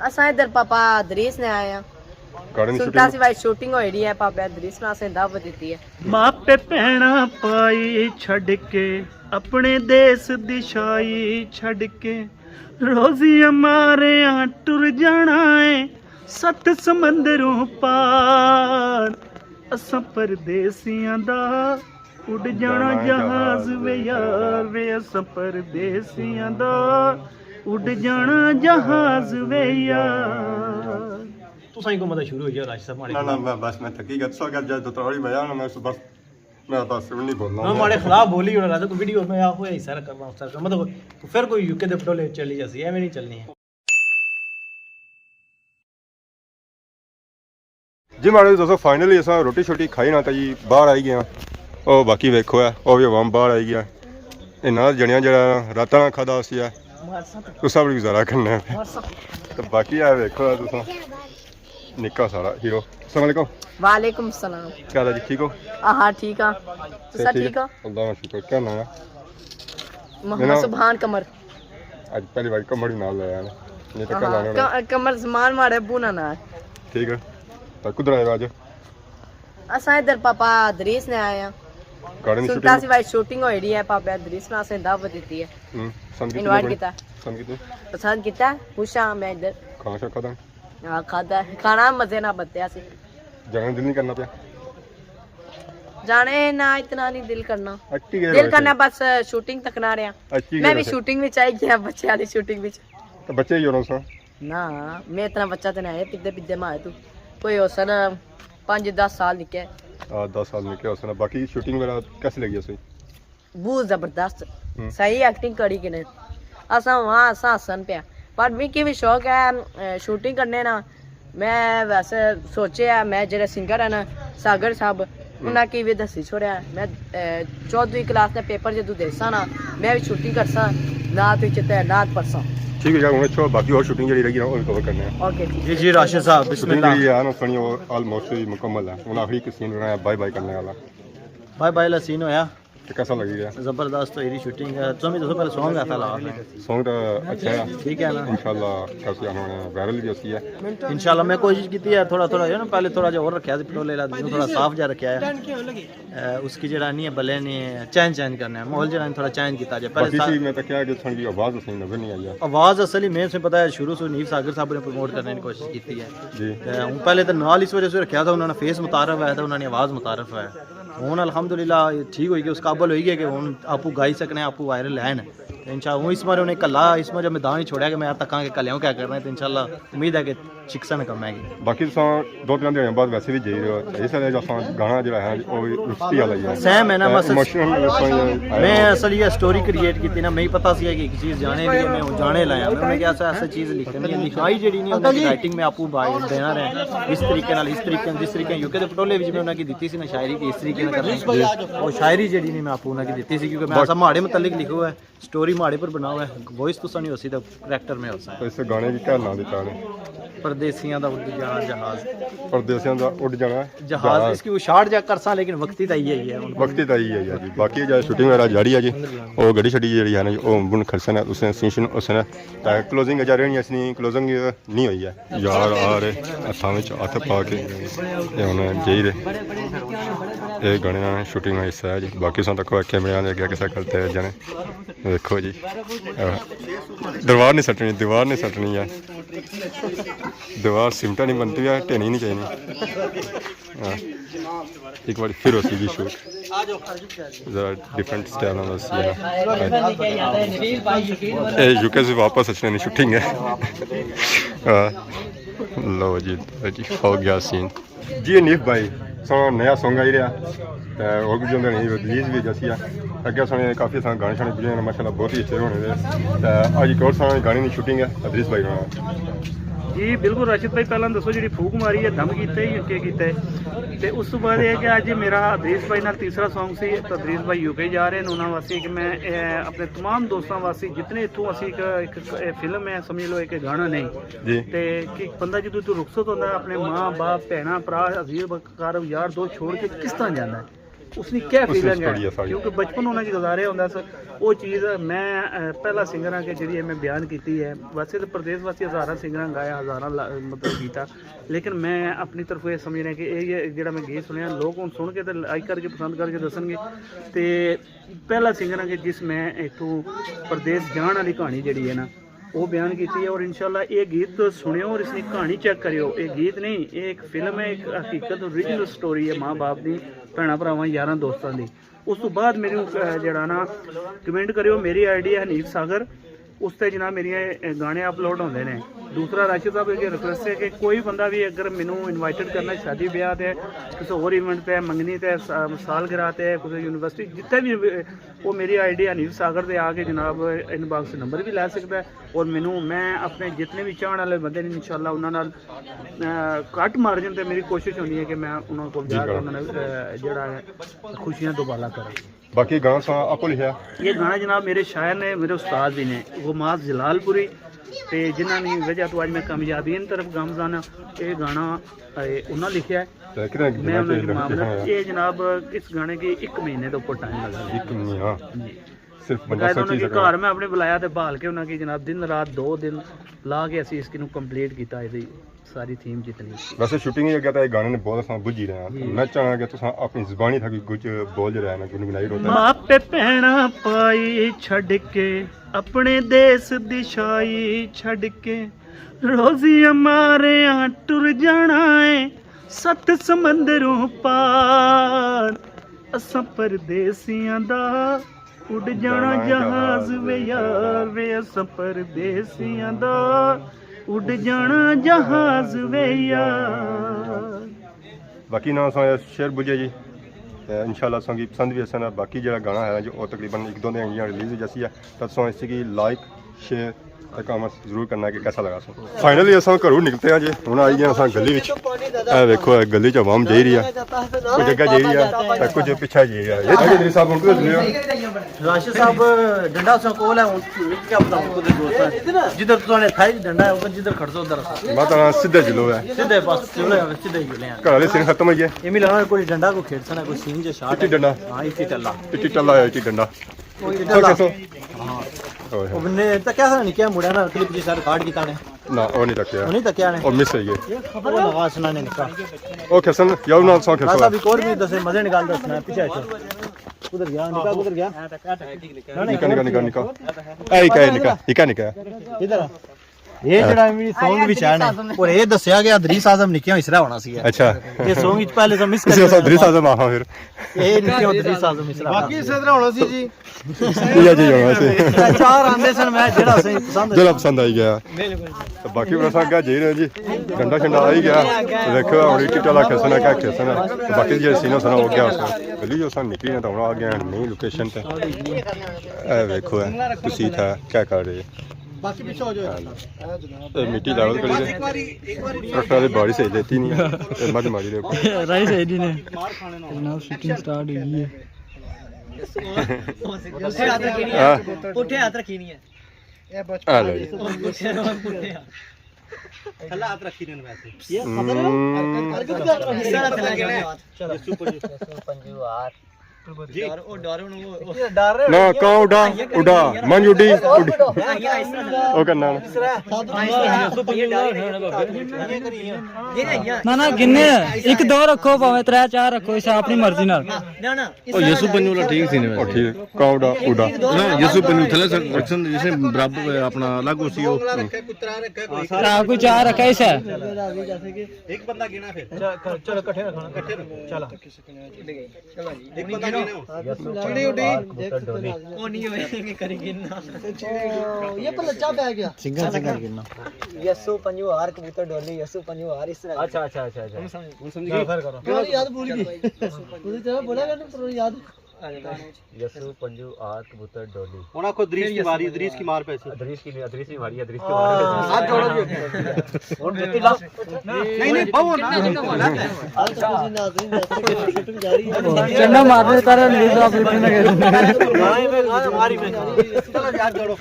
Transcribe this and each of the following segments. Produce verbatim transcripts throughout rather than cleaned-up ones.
اساں ادھر پاپا ادریس نے آئے ہاں۔ سنتا سی بھائی شوٹنگ ہوئی رہی ہے، پاپا ادریس نے اساں دعوت دیتی ہے۔ ماپے بھیناں پائی چھڈ کے، اپنے دیس دی شائی چھڈ کے، روزیاں ماریاں ٹر جانا ہے ست سمندروں پار۔ اساں پردیسیاں دا اڈ جانا جہاز وے یار، وے اساں پردیسیاں دا اڈ جانا جہاز وے یار۔ تساں ہی کو مطلب شروع ہو گیا راشد صاحب، ماڑے نہ، نہ، خلاف۔ میں بس میں تھکی گیا، تساں کیا جا تو تروڑی بجا نا، میں بس، میں بس نہیں بولنا۔ میں ماڑے خلاف بولی ہونا، تو ویڈیو میں آپ ہویا حصہ کرنا، اس طرح مطلب پھر کوئی یو کے دے پٹولے چلی جاسی، ایویں نہیں چلنی ہے۔ جی ماڑے دوستو، فائنلی اساں روٹی شوٹی کھائی نا تے جی باہر آئی گئے آں۔ او باقی ویکھو ہے، او وی عوام باہر آئی گیا۔ انہاں جنیاں جڑا راتاں نا کھادا ہوسی ہے، اس سب گزارا کرنا ہے۔ تے باقی ہے ویکھو ہے تساں، نکا سارا ہیرو۔ السلام علیکم۔ وعلیکم السلام۔ کیا حال ہے جی، ٹھیک ہو؟ ہاں ہاں، ٹھیک ہاں۔ تساں ٹھیک ہو؟ اللہ کا شکر۔ کیا نام ہے؟ محمد سبحان قمر۔ اج پہلی واری قمر ہی نال لایا ہے۔ نہیں تو کل ہاں، آنے ہونے۔ ق-، قمر زمان ماڑے ابو نا ناں ہے۔ ٹھیک ہے۔ تو کدھر آئے ہو اج؟ اساں ادھر پاپا ادریس نے آئے ہاں۔ سنتا سی بھائی شوٹنگ ہوئی رہی ہے، پاپا ادریس نے اساں دعوت دیتی ہے۔ ہوں، پسند کیتی انوائٹ کیتا۔ پسند کیتی؟ پسند کیتا، خوش ہاں میں ادھر۔ کھانا شانا کھادا؟ ہاں، کھادا۔ کھانا مزے نال بتیا سی۔ جانے دل نہیں کرنا پیا؟ جانے نا، اتنا نہیں دل کرنا۔ اچھی گئے دل روئے کرنا تھے۔ بس شوٹنگ تکنا رہیا۔ اچھی میں گئے بھی روئے تھے۔ شوٹنگ وچ آئی گیا، بچے والی شوٹنگ وچ۔ تو بچے ہی ہونا سا؟ نہ، میں اتنا بچہ تے نہ ہے، پدے پدے ماں ہے تو۔ کوئی ہو سن پانچ دس سال نکے۔ آ، دس سال نکے ہو سن۔ باقی شوٹنگ وغیرہ کیسی لگی ہے سی؟ بہت زبردست۔ ہوں۔ صحیح ایکٹنگ کری کنے۔ اساں وہاں اساں ہسن پیا۔ پر میکی بھی شوق ہے، اے، شوٹنگ کرنے نا۔ میں ویسے سوچے ہے، میں جڑے سنگر ہیں نا، ساگر صاحب، ہوں۔ انہاں کی بھی دسی چھوڑیا۔ میں، اے، چودہویں کلاس نے پیپر جدوں دیساں نا، میں بھی شوٹنگ کرساں، نعت وچ تے نعت پڑھساں۔ ٹھیک ہے یار، ہن اچھا، باقی اور شوٹنگ جڑی رہ گئی نا، او کور کرنے ہیں۔ اوکے جی۔ جی، جی، راشد صاحب، بسم شوٹنگ اللہ۔ جڑی ہے نا، سنی اور آلموسٹ ہی مکمل ہے۔ ہن آخری ایک سین رہنا ہے، بائے بائے کرنے والا۔ بائے بائے والا سین ہویا۔ تے کیسا لگی گیا؟ زبردست ہوئی رہی شوٹنگ ہے۔ تساں وی دسو پہلے سانگ ایسا لگا ہے۔ سانگ تے اچھا ہے۔ ٹھیک ہے نا؟ انشاءاللہ کیسے ہن وائرل وی ہوسی ہے۔ انشاءاللہ میں کوشش کیتی ہے تھوڑا تھوڑا جو نا پہلے تھوڑا جہا اور رکھیا سی پٹولے لا، تھوڑا صاف جہا رکھیا ہے۔ اے، اس کی جڑا نہیں ہے بلے نہیں ہے، چینج چینج کرنا ہے، ماحول جڑا نہیں تھوڑا چینج کیتا جائے۔ پہلے باقی سا- سی میں تکیا کہ تھوڑی آواز صحیح نظر نہیں آئی ہے۔ آواز اصل ہی میں سے پتہ ہے شروع سے نیف ساگر صاحب نے پروموٹ کرنے کی کوشش کیتی ہے۔ جی۔ تے ہن پہلے تو نال اس وجہ سے رکھیا تھا، انہوں نے فیس متعارف ہے تو انہوں نے آواز متعارف ہے۔ ہن الحمدللہ ٹھیک ہوئی گئے، اس قابل ہوئی گئے کہ ہن آپو گائی سکنے، آپو وائرل ہیں۔ تے انشاءاللہ ہن اس بارے انہیں کلا، اس بارے میدان ہی چھوڑیا کہ میں یار تکاں کہ کلیوں کیا کرنا ہے۔ تے انشاءاللہ امید ہے کہ چکسن کم ہے گی۔ باقی تساں دو تین دیہاڑیاں بعد ویسے بھی جائی رہے ہو، اس لیے جو اساں گانا جڑا ہے او رخصتی والا ہی ہے۔ سیم ہے نا، بس ایموشنل۔ میں اصل یہ سٹوری کریٹ کیتی نا، میں ہی پتہ سی کہ ایک چیز جانے دی ہے، میں ہن جانے لایا۔ میں انہیں کہا ایسا ایسا چیز لکھنی ہے، لکھائی جڑی نہیں انہاں دی رائٹنگ میں آپو باہر دینا رہے، اس طریقے نال، اس طریقے نال، جس طریقے یو کے دے پٹولے وچ میں انہاں کی دتی سی نا شاعری کی اس طریقے نال کرنی۔ او شاعری جڑی نہیں میں آپو انہاں کی دتی سی، کیونکہ میں ایسا ماڑے متعلق لکھو ہے، سٹوری ماڑے پر بناؤ ہے، وائس تساں نہیں ہوسی تے کریکٹر میں ہوسا۔ تو اس گانے کی کیا نام دتا نے؟ پردیسیاں دا اڈ جانا جہاز۔ پردیسیاں دا اڈ جانا جہاز۔ جہاز۔ اس کی اشاعت جا کرساں لیکن وقتی دا یہ ہی ہے۔ وقتی دا یہ ہی ہے جی۔ باقی جو شوٹنگ وغیرہ جاری ہے جی، او گڈی شڈی جڑی ہے نا جی، او بن کھڑسن ہے، اس نے سین شین اس نے تے کلوزنگ اجا رہنی ہے، اس نے کلوزنگ نہیں ہوئی ہے۔ یار آ رہے ہتھاں وچ ہتھ پا کے، تے ہن جائی رہے۔ اے گانے نا شوٹنگ نا حصہ ہے جی۔ باقی ساں تک کیمرے آنے اگے کسا کرتے ہیں جانے۔ دیکھو جی، آہ، دیوار نہیں سٹنی، دیوار نہیں سٹنی ہے۔ دیوار سمٹا نہیں بنتی ہے، ٹھینی نہیں چاہیے۔ ہاں۔ ایک بار پھر ہوسی جی شوٹ۔ ذرا ڈفرنٹ سٹائل نال ہوسی ہے۔ اے یو کے سے واپس اچھنے نی شوٹنگ ہے۔ ہاں۔ لو جی، جی ہو گیا سین۔ جی حنیف بھائی، ساں نیا سانگ آئی رہیا۔ تے اور بھی جو ریلیز بھی جاسی ہے۔ اگے ساں کافی ساں گانے شانے بجے ہیں، ماشاءاللہ بہت ہی اچھے ہونے دے۔ تے اج ایک اور ساں گانے نی شوٹنگ ہے ادریس بھائی ہونا۔ جی بالکل راشد بھائی، پہلاں دسو جڑی پھوک ماری ہے، دم کیتے یا کے کیتے؟ تے اس تو بعد یہ کہ اج میرا ادریس بھائی نال تیسرا سانگ سی، تے ادریس بھائی یو کے جا رہے ہیں، انہاں واسطے کہ میں، اے، اپنے تمام دوستاں واسطے جتنے اتھوں اسی ایک، ایک، اے فلم ہے سمجھ لو ایک گانا نہیں۔ جی۔ تے کہ بندہ جدوں تو رخصت ہوندا ہے اپنے ماں باپ، بھیناں، بھرا، عزیز، مقرب، یار دوست چھوڑ کے کس طرح جاندا ہے؟ اس نی کیا اس نی فیلنگ ہے؟ سٹوری ہے ساری۔ کیونکہ بچپن انہاں کی گزاریا ہوندا سا، وہ چیز میں، اے، پہلا سنگر ہاں کہ جڑی میں بیان کیتی ہے۔ ویسے تو پردیس واسی ہزاراں سنگراں گایا، ہزاراں لا-، مطلب کیتا، لیکن میں اپنی طرفوں یہ سمجھنا کہ یہ، یہ جڑا میں گیت سنیا، لوگ ہن سن کے تے لائک کر کے، پسند کر کے دسن گے۔ تے پہلا سنگر ہاں کہ جس میں اتھوں پردیس جان والی کہانی جڑی ہے نا، وہ بیان کیتی ہے۔ اور انشاءاللہ یہ گیت سنیو اور اس کی کہانی چیک کریو۔ یہ گیت نہیں، یہ ایک فلم ہے، ایک حقیقت اوریجنل سٹوری ہے ماں باپ دی، بھیناں بھراواں، یاراں دوستاں دی۔ اس تو بعد میری، اے، جڑا نا، کمنٹ کریو، میری آئی ڈی ہے حنیف ساگر، اس تے جناب میری، اے، گانے اپلوڈ ہوندے نے۔ دوسرا راشد صاحب اگے ریکویسٹ ہے کہ کوئی بندہ بھی اگر مینوں انوائٹڈ کرنا شادی بیاہ تے، کسے ہور ایونٹ تے، منگنی تے، سا-، سالگرہ تے، کسے یونیورسٹی، جتھے بھی، وہ میری آئی ڈی حنیف ساگر تے آ کے جناب ان باکس نمبر بھی لے سکدا ہے۔ اور مینوں، میں اپنے جتنے بھی چاہن والے بندے نے انشاءاللہ انہاں نال، اے، کٹ مارجن تے میری کوشش ہونی ہے کہ میں انہاں کول جی جا کے کرو۔ انہاں نال، اے، جڑا ہے خوشیاں دوبالا کراں۔ باقی گانا ساں آپ کو لکھیا؟ یہ گانا جناب میرے شاعر نے، میرے استاد بھی نے، غماز جلال پوری، تے جنہاں نی وجہ تو اج میں کامیابی ان طرف گامزن ہاں۔ یہ گانا، اے، انہاں لکھیا ہے۔ تے کتنا میں انہاں کی معاملہ، ہاں۔ یہ جناب اس گانے کی ایک مہینے دے اوپر ٹائم لگا۔ ایک مہینہ؟ جی۔ صرف بندہ باقاعدہ انہاں سوچی کے سکنا۔ گھر میں اپنے بلایا تے بھال کے انہاں کی جناب دن رات دو دن لا کے اسی اس کی نو کمپلیٹ کیتا ہے۔ ساری تھیم جتنی۔ ویسے شوٹنگ ہی اگے تے گانے نے بہت اساں بجھی رہے ہیں۔ جی۔ میں چاہنا کہ تساں اپنی زبانی تھا کوئی کچھ بول رہے ہیں، گنگنائی رہو۔ ماپے بھیناں پائی چھڈ کے، اپنے دیس دی شاہی چھڈ کے، روزیاں ماریاں ٹر جانا ہے ست سمندروں پار۔ اساں پردیسیاں دا اڈ جانا جہاز وے یار، وے اساں پردیسیاں دا اڈ جانا جہاز وے یار۔ باقی نہ اساں شعر بجھے جی۔ تے انشاءاللہ تساں کی پسند بھی اساں نا۔ باقی جڑا گانا ہے جو او تقریباً ایک دو دن جیہاں ریلیز ہو جاسی ہے، تاں تساں اس کی لائک، شیئر تے کمنٹس ضرور کرنا کہ کیسا لگا سو۔ فائنلی اساں گھروں نکلتے ہیں جی، ہن آئی گئے اساں گلی وچ۔ اے ویکھو، اے گلی چ عوام جائی رہی ہے، کچھ اگے جائی رہی ہے تے کچھ پچھے جائی رہی ہے۔ یہ تھے ادریس صاحب، ہن کدھر چلے ہو؟ راشد صاحب، ڈنڈا اساں کول ہے، ہن کیا پتا ہن کدھر دوست ہے۔ جدھر تساں نے تھائی ڈنڈا ہے، اوپر جدھر کھڑسو ادھر اساں۔ بات آنا سیدھے جلو ہے۔ سیدھے بس جلو ہے، سیدھے ہی جلے ہیں۔ گھر والے سین ختم ہوئی ہے۔ یہ ملا کوئی ڈنڈا کو کھیڑ سنا، کوئی سین جا شاٹ اٹی ہے۔ ڈنڈا۔ ہاں، اٹی ٹلا۔ اٹی ٹلا ہے، اٹی ڈنڈا۔ اٹی سو ڈنڈا۔ کیا سو؟ ہاں۔ اوئے ہوئے۔ اب نے تکیا سا نہیں کیا مڑا نا، کلپ جی سارے کارڈ کیتا نے۔ نہ، او نہیں تکیا۔ او نہیں تکیا نے۔ او مس ہوئی گئے۔ یہ خبر ہے؟ لگا سنا نے نکا۔ او کھسن، یاو نال سو کھسن۔ بس ابھی اور بھی دسے، مزے نکال دسنا، پیچھے ہٹو۔ کدھر گیا؟ نکا کدھر گیا؟ نہ، نہ، نکا، نکا، نکا، نکا۔ اے ہی کا ہے نکا، ہی کا نکا۔ ادھر آ۔ یہ جڑا میری سانگ وچ ہے نا، اور یہ دسیا گیا ادریس اعظم نکیا ہوئی سرا ہونا سی۔ اچھا۔ یہ سانگ وچ پہلے تو مس کر اسی ادریس اعظم آخا پھر۔ یہ نکیا ادریس اعظم اس طرح۔ باقی اس طرح ہونا سی جی۔ یہ جی ہونا سی۔ چار آندے سن، میں جڑا سی پسند جڑا پسند آئی گیا۔ بالکل۔ تو باقی بس اگا جی رہے جی۔ ڈنڈا شنڈا آئی گیا۔ دیکھو، ہن ٹی ٹلا کھسنا، کیا کھسنا۔ تو باقی جی سینا سنا ہو گیا اس۔ گلی جو سن نکلی نا تو ہن آ گیا نئی لوکیشن تے۔ اے ویکھو، اے تسی تھا کیا کر رہے؟ باقی پیچھے ہو جاؤ۔ اے مٹی لاؤ کری دے۔ ایک باری، ایک باری۔ رکھنا دے بارش ہے لیتی نہیں۔ اے مت ماری دے۔ رائی صحیح نہیں نے۔ جناب، شوٹنگ سٹارٹ ہوئی ہے۔ ہاں۔ پٹھے ہاتھ رکھی نہیں ہے۔ آ لو جی۔ کھلا ہاتھ رکھی نے ویسے۔ ہم۔ چلو۔ پنجو آر۔ جی۔ ڈر، او ڈر ہن او، او ڈر رہے نہ، ہو۔ کاں اڈا، اڈا، منج اڈی، اڈی۔ او کرنا۔ نہ، نہ، گنے۔ ایک دو رکھو، پاویں ترے چار رکھو، اس اپنی مرضی نال۔ نہ، نہ۔ او یسو پنجو والا ٹھیک سی نے او ویسے۔ ٹھیک، کاں اڈا، اڈا۔ نہ، یسو پنجو تھلے سر، رکھسن جسے برابر اپنا الگ ہو سی او۔ ہاں، کوئی چار رکھا اس ہے۔ ایک بندہ گنا پھر۔ چلو، چلو، کٹھے رکھنا۔ کٹھے رکھو۔ چلو۔ ایک بندہ گنا۔ چڑی اڈی۔ او نہیں ہوئے، کری گنا۔ یہ پلچا پہ گیا۔ سنگل، سنگل گنا۔ یسو پنجو ہار کبوتر ڈولی، یسو پنجو ہار اس طرح۔ اچھا، اچھا، اچھا، اچھا۔ ہن سمجھ گئے؟ پھر کرو۔ پرانی یاد بھول گئی۔ تسی چلو بولا کرو پرانی یاد۔ یسو پنجو آر کبوتر ڈولی۔ ہن آکھو ادریس کی ماری، ادریس کی مار پیسی۔ ادریس کی، ادریس کی ماری، ادریس کی مار پیسی۔ ہاتھ جوڑو جی۔ ہن جتی لا۔ نہیں، نہیں، بہو نا۔ چنڈا مارنے تارا نہیں تو اپنی پنڈ گئے۔ ماری میں، ماری میں۔ چلو جی، ہاتھ جوڑو۔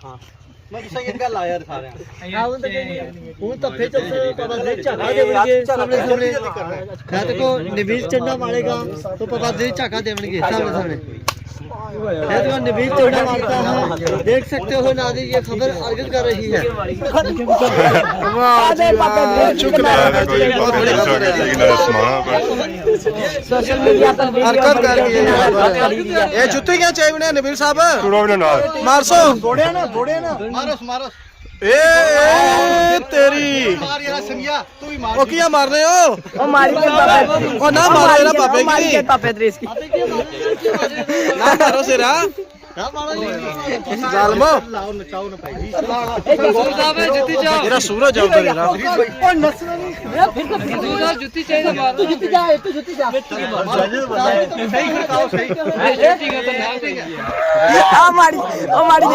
ہاں۔ میں تساں کی گل آیا سارے۔ ہوں تو پھر چلتے ہیں، پاپا دل جھاکا دے ونگے سامنے سامنے۔ میں تو کو نوید چنڈا مارے گا تو پاپا دل جھاکا دے ونگے سامنے سامنے۔ میں تو نوید چنڈا مارتا ہوں، دیکھ سکتے ہو ناظرین، یہ خبر ارگن کر رہی ہے۔ واہ جی واہ، شکریہ۔ بہت بڑی خبر ہے۔ سوشل میڈیا پر ویڈیو ارکب کر کے یہ خبر ہے۔ یہ جتی کیا چاہیے انہیں نبیل صاحب؟ مارسو۔ دوڑے نا، دوڑے نا۔ مارس، مارس۔ اے، اے، تیری۔ مار یار سنگیا، تو بھی مار۔ او کیا مار رہے ہو؟ او ماری کے پاپے۔ او نہ مارو یار پاپے کی۔ ماری کے پاپے دریس کی۔ نہ مارو سرا۔ ظالمو۔ لاؤ، نچاؤ نا بھائی۔ میرا سورج آؤ ادھر یار۔ جتی چاہیے مارو۔ جتی جا، تو جتی جا۔ آ ماری، آ ماری،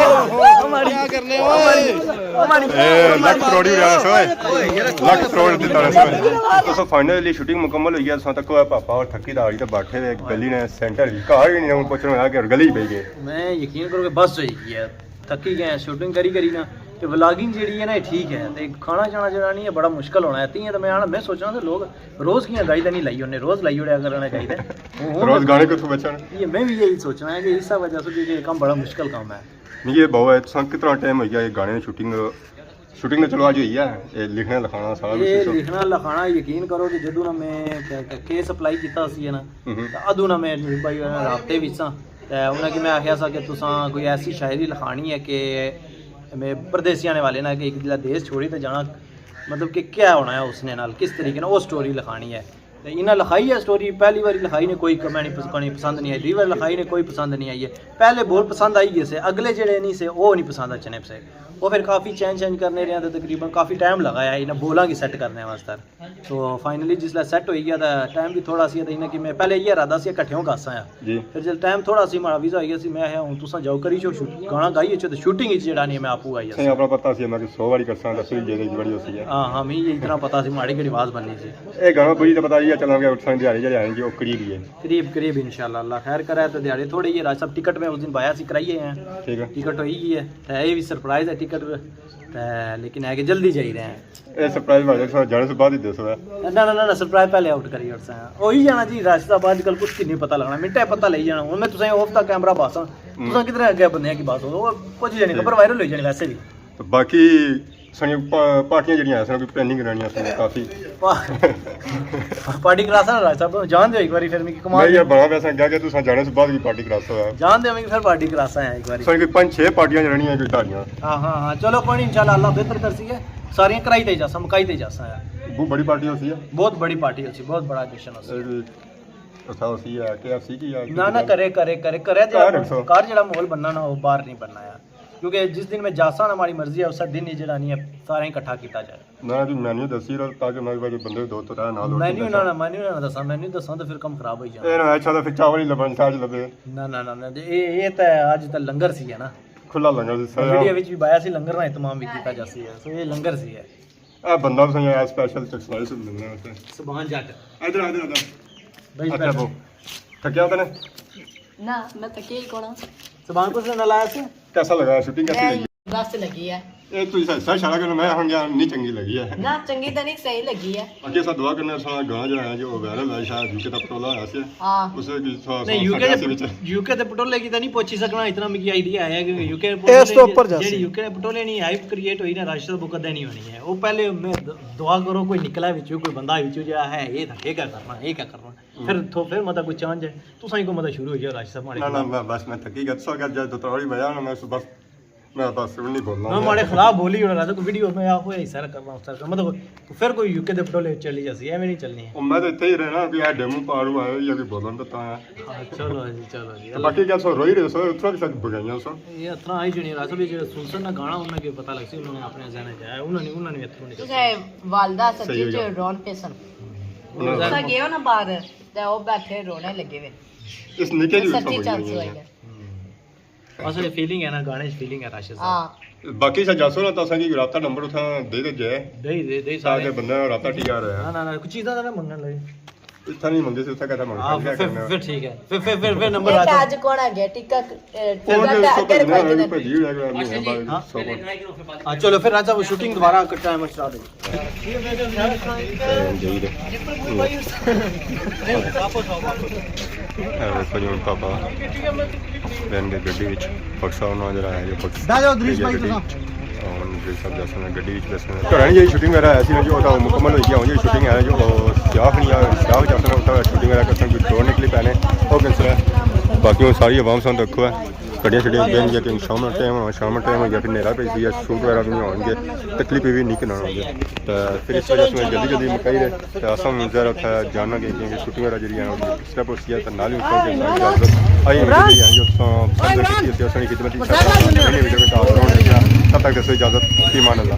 آ ماری۔ کیا کرنے ہوئے؟ آ ماری۔ اے، لکھ کروڑ ہی رہنا سوئے۔ لکھ کروڑ دیتا رہنا سوئے۔ تو فائنلی شوٹنگ مکمل ہوئی ہے، تساں تکو ہے پاپا اور تھکی داڑی تے بیٹھے ہوئے، ایک گلی نے سینٹر ہی، گھر ہی نہیں، ہوں پہنچنا ہویا کہ گلی ہی پئی گئے۔ میں یقین کرو کہ بس ہوئی گئی ہے، تھکی گئے ہیں شوٹنگ کری کری نا۔ تے ولاگنگ جیڑی ہے نا، یہ ٹھیک ہے، تے کھانا شانا جیڑا نہیں ہے، بڑا مشکل ہونا ہے۔ تیاں تے میں آنا، میں سوچنا تے لوگ روز کیاں گائی تے نہیں لائی ہونے، روز لائی اوڑیا کرنا چاہیے۔ ہن روز گانے کتھوں بچن؟ یہ میں بھی یہی سوچنا ہے کہ اس وجہ سے، کیونکہ یہ کام بڑا مشکل کام ہے۔ نہیں، یہ بہو ہے، تساں کتنا ٹائم ہوئی گیا یہ گانے شوٹنگ، شوٹنگ تے چلو اج ہوئی ہے، یہ لکھنا لکھانا سارا کچھ یہ اس وقت؟ لکھنا لکھانا یقین کرو کہ جدوں نا میں ک-، ک-، کے سپلائی کیتا سی نا، ہوں ہوں۔ تے ادوں نا میں بھائی انہاں رابطے وچ ساں، تے انہاں کی میں آخیا سا کہ تساں کوئی ایسی شاعری لکھانی ہے کہ میں پردیسی آنے والے نا کہ ایک جلا دیش چھوڑی تے جانا، مطلب کہ کیا ہونا ہے اس نے نال، کس طریقے نال وہ سٹوری لکھانی ہے۔ تے انہاں لکھائی ہے سٹوری، پہلی واری لکھائی نے کوئی کمنٹ نہیں پس-، کوئی پسند نہیں آئی، دوئی واری لکھائی نے کوئی پسند نہیں آئی ہے۔ پہلے بول پسند آئی گئے سے، اگلے جڑے نہیں سے، وہ نہیں پسند اچھنے سے۔ وہ پھر کافی چینج چینج کرنے رہے تے تقریباً کافی ٹائم لگایا انہاں بولاں کی سیٹ کرنے واسطے۔ تو فائنلی جس لے سیٹ ہوئی گیا تے ٹائم بھی تھوڑا سی، تے انہاں کی میں پہلے یہ ارادہ سی اکٹھے ہوں گاساں آ۔ جی۔ پھر جب ٹائم تھوڑا سی ماڑا ویزا ہوئی گیا سی، میں آخیا ہن تساں جاؤ کری چھوڑو شوٹ-، گانا گائی اچھو تے شوٹنگ اچ جیڑا نہیں میں آپو آئی صحیح، جاسی۔ اپنا پتہ سی میں کہ سو واری کرساں تے سوئی جے ایک واری ہوسی ہے۔ ہاں ہاں، میں یہ اتنا پتہ سی ماڑی کیڑی آواز بننی سی۔ اے گانا بجی تے پتہ یہ چلنا کہ اتھاں دیہاڑے جڑے آئیں گے، وہ قریب ہی ہے۔ قریب قریب انشاءاللہ، اللہ خیر کرے تے دیہاڑے تھوڑے ہی ہے۔ راج صاحب ٹکٹ میں اس دن پایا سی، کرائی آئے ہیں۔ ٹھیک ہے۔ ٹکٹ ہوئی گئی ہے۔ تے اے بھی سرپرائز ہے ٹکٹ، تے لیکن ہے کہ جلدی جائی رہے ہیں۔ اے سرپرائز والے سو جانے سے بعد ہی دسو ہے۔ نہ نہ نہ نہ، سرپرائز پہلے آؤٹ کری اٹھساں۔ وہی جانا جی، راج صاحب اج کل کچھ نہیں پتہ لگنا، منٹے پتہ لئی جانا۔ ہن میں تساں آف دا کیمرہ باساں، ہوں۔ تساں کدھر اگے بندیاں کی باسو، وہ کچھ جانے خبر وائرل ہوئی جانی ویسے بھی۔ تے باقی سنی پا-، پارٹیاں جڑیاں ہیں، سنی پینڈنگ رہنیاں سنی کافی۔ پا-، پارٹی کراساں راج صاحب، جان دیو ایک واری پھر میں کمال میں یہ بڑا ویسا کیا کہ تساں جانے سے بعد بھی پارٹی کراساں ہے۔ جان دیو میں پھر پارٹی کراساں ہے ایک واری۔ سنی کوئی پنج چھ پارٹیاں جڑنیاں کوئی تہاڑیاں۔ ہاں ہاں ہاں، چلو کوئی نہیں، انشاءاللہ اللہ بہتر کرسی ہے۔ ساریاں کرائی تے جاساں، مکائی تے جاساں یار۔ بہت بڑی پارٹی ہوسی ہے۔ بہت بڑی پارٹی ہوسی، بہت بڑا جشن ہوسی۔ اے، اچھا ہوسی ہے، کے ایف سی کی ہے، نہ نہ، کرے کرے کرے کرے جڑا گھر ماحول، رکھسو۔ گھر جڑا ماحول بننا نا، وہ باہر نہیں بننا یار۔ کیونکہ جس دن میں جاساں نا، ماڑی مرضی ہے، اس دن ہی جڑا نہیں ہے، سارے اکٹھا کیتا جائے۔ نہ جی، مینیو دسی رو تاکہ میں بندے دو تو ترے نال اور مینیو نہ، نہ، مینیو نہ دساں، مینیو دساں تو پھر کم خراب ہوئی جانا۔ اے نہ، اچھا تو پھر چاول ہی لبن، ساج لبے۔ نہ نہ نہ نہ، اے، اے تے اج تے لنگر سی ہے نا۔ کھلا لنگر سی سارا۔ ویڈیو وچ بھی بایا سی، لنگر نا اہتمام بھی کیتا جاسی ہے۔ سو اے لنگر سی ہے۔ اے بندہ تساں کی اسپیشل چکسائے سے ملنے واسطے۔ سبحان جٹ۔ ادھر، ادھر، ادھر۔ بھائی اچھا، بیٹھ۔ وہ تھکیا ہوتا نا؟ نہ، میں تھکی ہی کون ہاں۔ سبحان کو سے نہ لایا سے؟ کیسا لگا شوٹنگ، کیسی لگی؟ بس لگی ہے۔ اے تو اس سر شارا کرنا، میں ہن یار نہیں چنگی لگی ہے۔ نہ، چنگی تو نہیں، صحیح لگی ہے۔ باقی اسا دعا کرنے سا گانا جو ہے جو وائرل ہے شاید یو کے دا پٹولا ہے سے۔ ہاں۔ اس وچ تھوڑا سا نہیں، یو کے دے، یو کے دے پٹولے کی تو نہیں پہنچی سکنا، اتنا مجھے آئیڈیا ہے کہ یو کے دے اس تو اوپر جاسی۔ جیڑی یو کے دے پٹولے نہیں ہائپ کریٹ ہوئی نا، راشد بک کدے نہیں ہونی ہے۔ وہ پہلے میں د-، دعا کرو کوئی نکلا وچوں، کوئی بندہ وچوں جو ہے، یہ تھا، یہ کیا کرنا، یہ کیا کرنا۔ پھر تو پھر مطلب کوئی چانج ہے، تساں ہی کو مطلب شروع ہو جاؤ راشد صاحب ماڑے نہ، نہ، خلاف۔ میں بس میں تھکی گیا، سو گیا جب تو تھوڑی بجا نا، میں بس، میں بس نہیں بولنا۔ میں ماڑے خلاف بولی ہونا، تو ویڈیو میں آپ کو ایسا کرنا، اس طرح مطلب پھر کوئی یو کے دے پٹولے چلی جاسی، ایویں نہیں چلنی ہے۔ او میں تو اتھے ہی رہنا، کوئی ہے ڈیمو پارو آئے یا کوئی بولن تو تاں ہے۔ ہاں، چلو جی، چلو جی۔ تو باقی کیا سو روئی رہے سو، اتھرا کسا بگائیاں سو؟ یہ اتھرا آئی جنی رہا سو، بھی جو سنسن نا گانا، انہاں کو پتہ لگ سی، انہاں نے اپنے ذہن چ آیا، انہاں نے، انہاں نے اتھروں نکل تساں والدہ صحیح سچی ہو چ گیا۔ رون پیسن۔ انہاں تساں گئے ہو نا باہر، تے او بیٹھے رونے لگے ہوئے۔ اس نکے جی سچی چانس ہوئی ہے۔ اصل فیلنگ ہے نا، گانے چ فیلنگ ہے راشد صاحب۔ ہاں۔ باقی سا جاسو نا، تساں کی رابطہ نمبر اتھاں دے دے جائے۔ دے دے، دے تاکہ سارے۔ بندہ رابطہ ٹھیک آ رہا ہے۔ نہ، نہ، نہ، کچھ چیزاں تے نہ منگن لگے۔ اتھا نہیں منگے سی، اتھا کہتا منگ ہاں، پھر، پھر، پھر ٹھیک ہے۔ پھر، پھر، پھر، پھر نمبر آ جائے۔ اج کون آ گیا؟ ٹکا، اے، اور ٹکا جو کر، سو کر بھیجنا، بھیج دینا۔ بھیجی ہوئی ہے، اگلا مہینہ بعد ہاں؟ سو کون۔ ہاں، چلو پھر راجہ وہ شوٹنگ دوبارہ ٹائم سٹارٹ ہوئی۔ اے، جائی دے۔ اے، ویکھو جی ہن پاپا بہن کے گڈی وچ پکسا ہونا جڑا ہے جو پکسا۔ بیٹھ جاؤ، دریش بھائی، گڈی۔ ہن ڈریس صاحب جاسن گڈی وچ بیسن۔ گھراں جی شوٹنگ وغیرہ ایسی نا جو او مکمل ہوئی گیا، ہن جی شوٹنگ ہے جو او سیاہ نہیں آ، سیاہ جاسن اتھا شوٹنگ وغیرہ کرسن، کوئی ڈرون نکلی پینے، او کینسل ہے۔ باقی ہن ساری عوام سان رکھو ہے، گڈیاں شڈیاں بین گیا کہ شام نا ٹائم ہونا، شام نا ٹائم ہو گیا، پھر نیرا پئی سی، شوٹ وغیرہ بھی نہیں ہون گے، تکلیف بھی نہیں کرنا ہون گے۔ تے پھر اس وجہ سے میں جلدی جلدی مکائی رہے، تے اساں ہن ذرا اتھا جاننا کہ کیونکہ شوٹنگ وغیرہ جڑی ہے نا، اس طرح پہنچی ہے، تے نال ہی اس طرح کے ساری اجازت۔ آئی ہم جلدی آئیں جو تساں پسند کیتی ہے، اساں کی خدمت ہی ساتھ نئی ویڈیو کے ساتھ رہنا ہے۔ تب تک دسو اجازت، فی امان اللہ۔